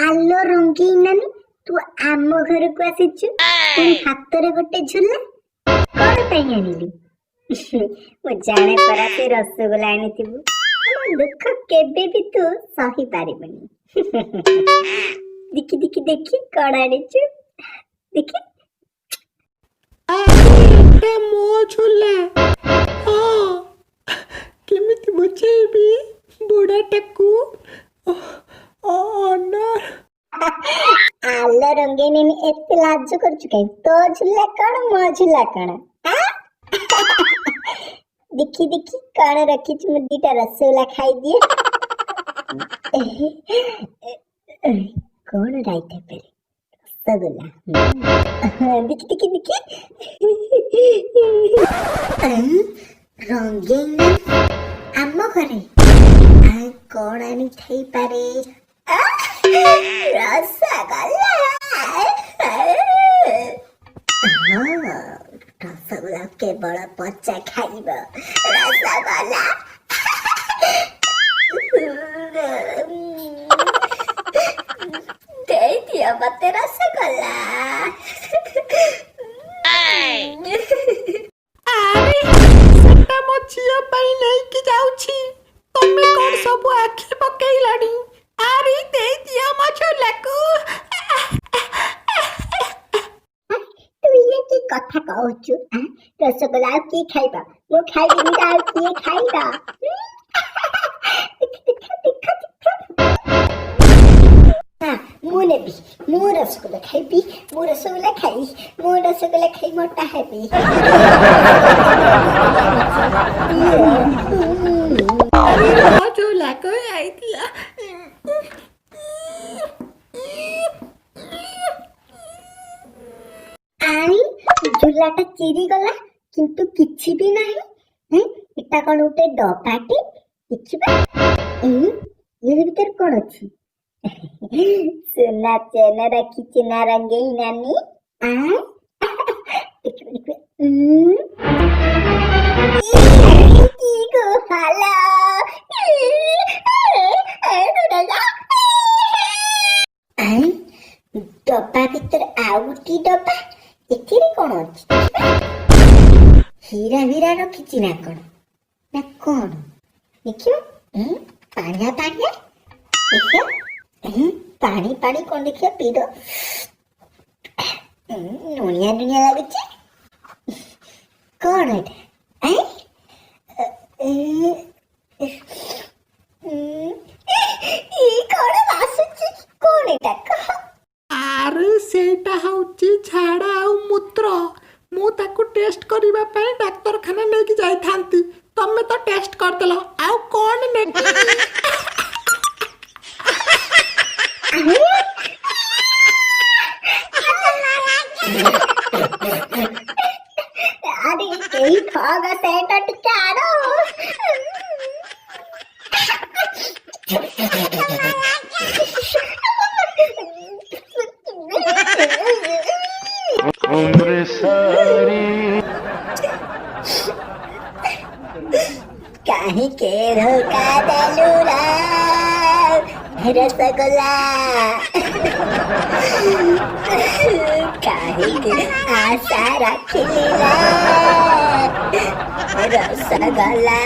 ଆଲୋ ରଙ୍ଗେଇ ନାନୀ, ତୁ ଆମ ଘରକୁ ଆସିଛୁ, ପୁଣି ହାତରେ ଗୋଟେ ଝୁଲା କଣ ପାଇଁ ଆଣିଲୁ? ମୁଁ ଜାଣେ ପରା, ସେ ରସଗୋଲା ଆଣିଥିବୁ। ଆମ ଦୁଃଖ କେବେ ବି ତୁ ସହି ପାରିବୁନି। ଦେଖି ଦେଖି ଦେଖି, କଣ ଆଣିଛୁ ଦେଖି। ଆରେ, ଏଟା ମୋ ଝୁଲା। ହଁ, କେମିତି ବୁଝେଇବି ବୁଢ଼ାଟାକୁ? ଅନର ଆଲୋ ରଙ୍ଗେଇ ନାନୀ, ଏତେ ଲାଜ କରୁଛୁ କାଇଁ? ତୋ ଝୁଲା କଣ, ମୋ ଝୁଲା କଣ, ଆ? ଦେଖି ଦେଖି, କଣ ରଖିଛୁ? ମୁଁ ଦିଟା ରସଗୋଲା ଖାଇଦିଏ। କଣ ରାଇଥାଇପାରେ? ରସଗୋଲା। ଦେଖି ଦେଖି ଦେଖି। ରଙ୍ଗେଇ ନାନୀ ଆମ ଘରେ କଣ ଆଣିଥାଇପାରେ? ରସଗୋଲା। ହଁ, ରସଗୋଲା କେବଳ ପଚା ଖାଇବ ରସଗୋଲା। ଦେଇଦିଅ ମତେ ରସଗୋଲା। ଆରେ, ସେଟା ମୋ ଝିଅ ପାଇଁ ନେଇକି ଯାଉଛି। ତମେ କଣ ସବୁ ଆଖି ପକେଇଲଣି? ଆରେ, ଦେଇଦିଅ ମୋ ଝୁଲାକୁ। ତୁ ଇଏ କି କଥା କହୁଛୁ, ଆଁ? ରସଗୋଲା ଆଉ କିଏ ଖାଇବ? ମୁଁ ଖାଇବିନି ତ ଆଉ କିଏ ଖାଇବ? ଦେଖ ଦେଖ ଦେଖ ଦେଖ। ହଁ, ମୁଁ ନେବି। ମୁଁ ରସଗୋଲା ଖାଇବି। ମୁଁ ରସଗୋଲା ଖାଇ, ମୁଁ ରସଗୋଲା ଖାଇ ମୋଟା ହେବି। ଆରେ, ମୋ ଝୁଲାକୁ ଦେଇଦିଅ। I, ଝୁଲାଟା ଚିରିଗଲା, କିନ୍ତୁ କିଛି ବି ନାହିଁ। ଏଁ, ଏଟା କଣ ଗୋଟେ ଡବାଟେ? ଦେଖିବା। ଏଇ, ଏ ଭିତରେ କଣ ଅଛି? ସୁନା ଚେନ ରଖିଛି ନା ରଙ୍ଗେଇ ନାନୀ? ଆ, ଦେଖିବା ଦେଖିବା। କି ଗୋହାଲ! I, ଡବା ଭିତରେ ଆଉ ଗୋଟିଏ ଡବା। ଏଥିରେ କଣ ଅଛି ଦେଖିବା। ହୀରା ଫିରା ରଖିଛି ନା କଣ, ନା କଣ? ଦେଖିବା। ପାଣିଆ ପାଣିଆ ଦେଖିବା। ପାଣି ପାଣି କଣ? ଦେଖିବା, ପିଇଦ। ଲୁଣିଆ ଲୁଣିଆ ଲାଗୁଛି। କଣ ଏଟା? ଆଁ? ଏ, ଇ, କଣ ବାସୁଛି? କଣ ଏଟା, କହ। ଆରେ, ସେଇଟା ହଉଛି ଝାଡ଼ା ଆଉ ମୂତ୍ର। ମୁଁ ତାକୁ ଟେଷ୍ଟ କରିବା ପାଇଁ ଡାକ୍ତରଖାନା ନେଇକି ଯାଇଥାନ୍ତି। ତମେ ତ ଟେଷ୍ଟ କରିଦେଲ, ଆଉ କଣ ନେବି? ଆରେ, କେହି ଫଗ ସେଣ୍ଟ ଟିକେ ଆଣ। उम्र सारी କାହିଁକି ଧୋକା ଦେଲୁ ରସଗୋଲା? କାହିଁକି ଆଶା ରଖିଲି ରସଗୋଲା?